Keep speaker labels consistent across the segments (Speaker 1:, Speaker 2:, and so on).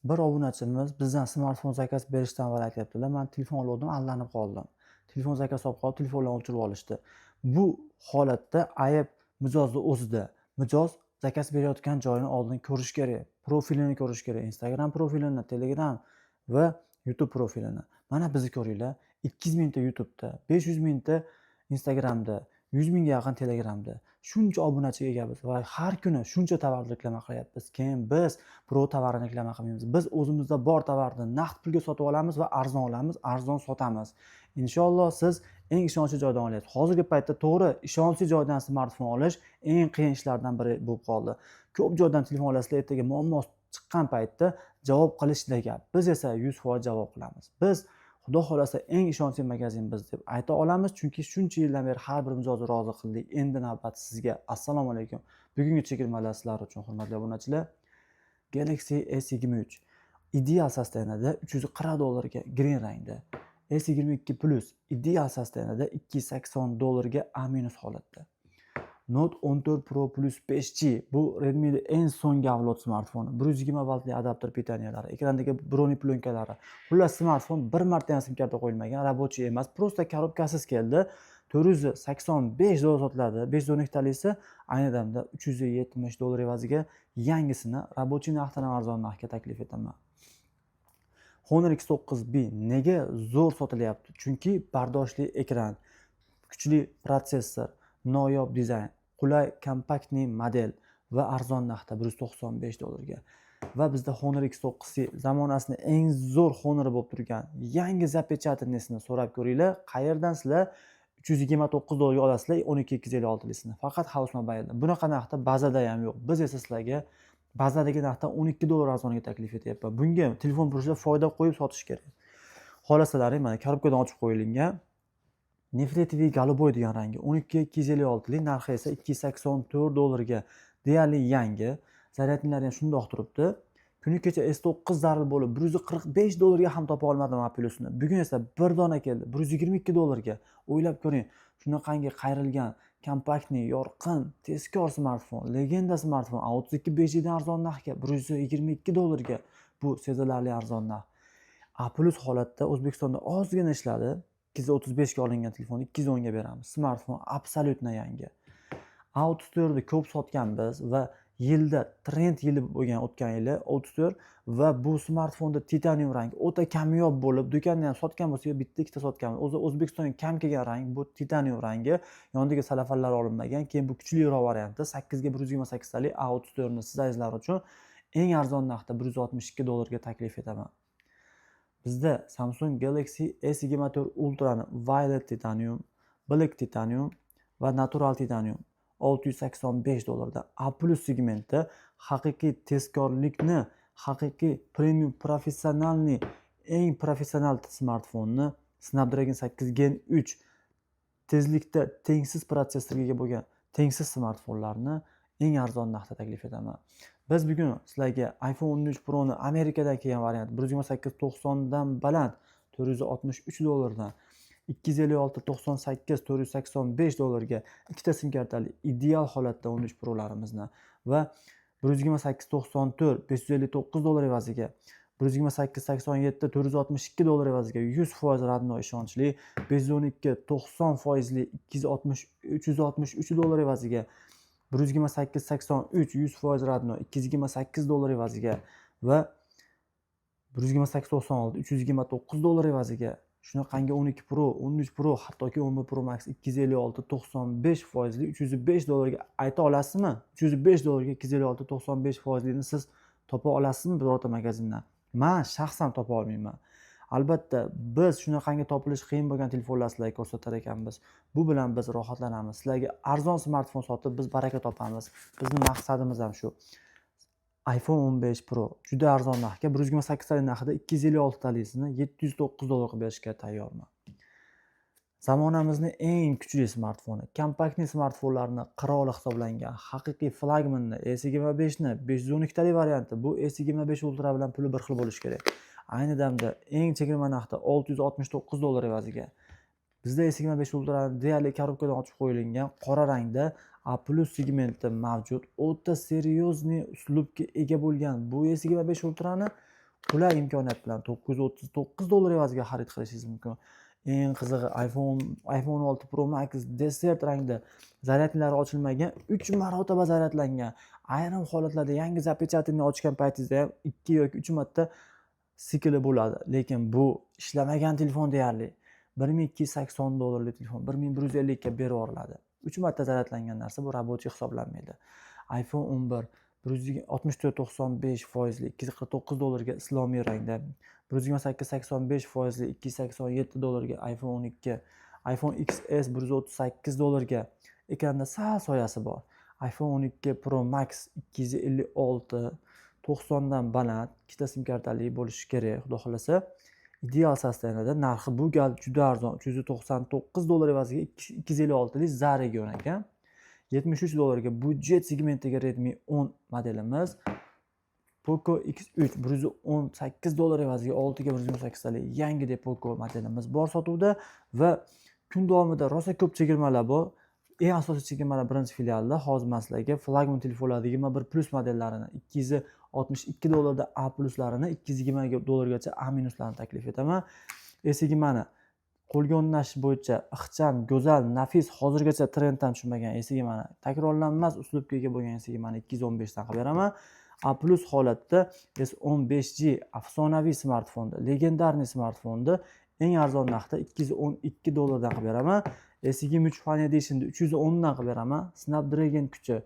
Speaker 1: Bir obunachimiz bizdan smartfon zakaz berishdan avval aytyaptilar: "Man telefon olgandim, aldanib qoldim. Telefon zakaz olib qolib, telefonlarni o'chirib olishdi." Bu holatda ayb mijozni o'zida. Mijoz zakaz berayotgan joyini oldin ko'rish kerak, profilini ko'rish kerak, Instagram profilini, Telegram va YouTube profilini. Mana bizni ko'ringlar, 200 mingta YouTube'da, 500 mingta Instagramda, 100 mingga yaqin Telegramda. Shuncha obunachiga egamiz va har kuni shuncha tovarni reklama qilyapmiz. Keyin biz birov tovarini reklama qilmaymiz. Biz o'zimizda bor tovarni naqd pulga sotib olamiz va arzon olamiz, arzon sotamiz. Inshaalloh, siz eng ishonchli joydan olyapsiz. Hozirgi paytda, to'g'ri, ishonchli joydan smartfon olish eng qiyin ishlardan biri bo'lib qoldi. Ko'p joydan telefon olasizlar, ertaga muammo chiqqan paytda javob qilishda gap. Biz esa 100% javob qilamiz. Biz, Xudo xohlasa, eng ishonchli magazin biz deb ayta olamiz, chunki shuncha yildan beri har bir mijozni rozi qildik. Endi navbat sizga. Assalomu alaykum. Bugungi chegirmalar sizlar uchun, hurmatli obunachilar. Galaxy S23 ideal состояние da 340 dollarga, green rangda. S22 Plus ideal состояние da 280 dollarga, A minus holatda. Note 14 Pro Plus 5G, bu Redmi'ni eng so'nggi avlod smartfoni. 120 voltli adapter питания lari, ekrandagi бронеплёнка lari. Xullas, smartfon bir marta ham sim karta qo'yilmagan, рабочий emas, просто коробка siz keldi. 485 dollar sotiladi. 512 talisi ayni damda 370 dollar evaziga yangisini рабочий narxdan ham arzon narxga taklif etaman. Honor X9B nega zo'r sotilyapti? Chunki bardoshli ekran, kuchli protsessor, noyob dizayn, qulay компактный model va arzon narxda, 195 dollarga. Va bizda Honor X9C, zamonasini eng zo'r Honor bo'lib turgan yangi запечатанный sini so'rab ko'ringlar. Qayerdan sizlar 329 dollarga olasizlar 12 256lisini? Faqat House Mobile'da. Bunaqa narxda bazada ham yo'q. Biz esa sizlarga bazadagi narxdan 12 dollar arzoniga taklif etyapman. Bunga telefon pulida foyda qo'yib sotish kerak. Xohlasalaring, mana, коробка dan ochib qo'yilgan. Нефритовый голубой degan rangi, 12 256lik, narxi esa 284 dollarga, deyarli yangi. Зарядник lari ham shundoq turibdi. Kuni kecha S9 zaril bo'lib, 145 dollarga ham topa olmadim A plyusini. Bugun esa bir dona keldi 122 dollarga. O'ylab ko'ring, shunaqangi qayrilgan, компактный, yorqin, tezkor smartfon, legenda smartfon A32 5Gdan arzon narxga, 122 dollarga. Bu sezilarli arzon narx. A plus holatda, O'zbekistonda ozgina ishladi. 235 ga olingan telefonni 210 ga beramiz. Smartfon абсолютно yangi. A34 ni ko'p sotganmiz va yilda trend yili bo'lgan o'tgan yili 34 va bu smartfonda titanium rang o'ta kamyob bo'lib, do'konda ham sotgan bo'lsak, bitta ikkita sotganmiz. O'zi O'zbekistonga kam kelgan rang bu titanium rangi, yonidagi salafanlar olinmagan. Keyin bu kuchliroq varianti, 8 ga 128 talik A34 ni siz azizlar uchun eng arzon narxda, 162 dollarga taklif etaman. Bizda Samsung Galaxy S24 Ultrani Violet Titanium, Black Titanium va Natural Titanium 685 dollarda, A plus segmentda haqiqiy tezkorlikni, haqiqiy premium, профессиональный, eng professional smartfonni, Snapdragon 8 Gen 3, tezlikda tengsiz protsessorga ega bo'lgan tengsiz smartfonlarni eng arzon narxda taklif etaman. Biz bugun sizlarga iPhone 13 Pro'ni Amerikadan kelgan variant, 128 90 dan baland, 463 dollardan, 256 98, 485 dollarga ikkita sim kartali ideal holatda 13 Pro'larimizni va 128 94, 559 dollar evaziga, 128 87, 462 dollar evaziga 100% родной, ishonchli, 512 90 foizli, 260, 363 dollar evaziga, 128 83, 100% родной, 228 dollar evaziga va 128 96, 329 dollar evaziga shunaqangi 12 Pro, 13 Pro, hattoki 11 Pro Max 256 95 foizli, 305 dollarga. Ayta olasizmi? 305 dollarga 256 95 foizlini siz topa olasizmi birorta magazindan? Man shaxsan topa olmayman. Albatta, biz shunaqangi topilishi qiyin bo'lgan telefonlar sizlarga ko'rsatar ekanmiz, bu bilan biz rohatlanamiz. Sizlarga arzon smartfon sotib, biz baraka topamiz. Bizni maqsadimiz ham shu. iPhone 15 Pro juda arzon narxga, 128 talik narxida 256 talisini 709 dollar qilib berishga tayyorman. Zamonamizni eng kuchli smartfoni, компактный smartfonlarni qiroli hisoblangan haqiqiy flagmanni S25 ni 512 talik varianti, bu S25 Ultra bilan puli bir xil bo'lishi kerak. Ayni damda eng chegirma narxda, 669 dollar evaziga. Bizda S25 Ultrani deyarli коробка dan ochib qo'yilgan qora rangda, A plus segmentda mavjud, o'ta серьезный uslubga ega bo'lgan bu S25 Ultrani Qulay imkoniyat bilan 939 dollar evaziga xarid qilishingiz mumkin. Eng qizig'i, iPhone 6 Pro Max desert rangda, зарядник lari ochilmagan, 3 marotaba zaryadlangan. Ayrim holatlarda yangi запечатанный ochgan paytingizda ham 2 yoki 3 marta sikli bo'ladi, lekin bu ishlamagan telefon deyarli. 1280 dollarlik telefon 1150 ga berib yuboriladi. 3 marta zaryadlangan narsa bu рабочий hisoblanmaydi. iPhone 11 164,95 foizli 249 dollarga, islomiy rangda. 128,85 foizli 287 dollarga iPhone 12. iPhone XS 138 dollarga, ekranda sal soyasi bor. iPhone 12 Pro Max 256,90 dan baland, ikkita sim kartali bo'lishi kerak, xudo xohlasa, ideal состояние da. Narxi bu gal juda arzon, 399 dollar evaziga 256lik ZA region ekan. 73 dollarga budjet segmentidagi Redmi 10 modelimiz. Poco X3 118 dollar evaziga 6 ga 128talik yangi Poco modelimiz bor sotuvda va kun davomida rosa ko'p chegirmalar bor. Eng asosiy chegirmalar birinchi filialda. Hozir man sizlarga flagman telefonlarni, 21+ modellarini 262 dollarda, A pluslarini 220 dollargacha, A minuslarni taklif etaman. S20ni qo'lga o'rnash bo'yicha ixcham, go'zal, nafis, hozirgacha trenddan tushmagan S20ni, takrorlanmas uslubga ega bo'lgan S20ni 215 dan qilib beraman. A plus holatda S15G afsonaviy smartfonni, легендарный smartfonni eng arzon narxda 212 dollardan qilib beraman. S23 Fan Editionni 310 dan qilib beraman. Snapdragon kuchi,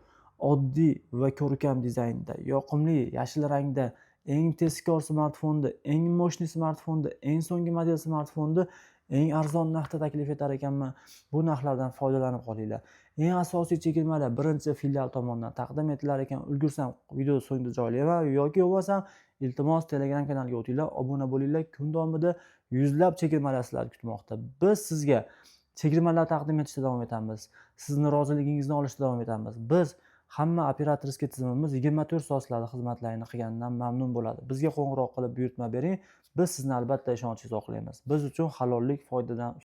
Speaker 1: oddiy va ko'rkam dizaynda, yoqimli yashil rangda eng tezkor smartfonni, eng мощный smartfonni, eng so'nggi model smartfonni eng arzon narxda taklif etar ekanman. Bu narxlardan foydalanib qolinglar. Eng asosiy chegirmalar birinchi filial tomonidan taqdim etilar ekan. Ulgursam, video so'ngida joylayman yoki bo'lmasam, iltimos, Telegram kanaliga o'tinglar, obuna bo'linglar. Kun davomida yuzlab chegirmalar sizlarni kutmoqda. Biz sizga chegirmalar taqdim etishda davom etamiz, sizni roziligingizni olishda davom etamiz. Biz hamma операторский tizimimiz 24 soat sizlarni xizmatlarini qilganidan mamnun bo'ladi. Bizga qo'ng'iroq qilib, buyurtma bering, biz sizni albatta ishonchingizni oqlaymiz. Biz uchun halollik foydadan.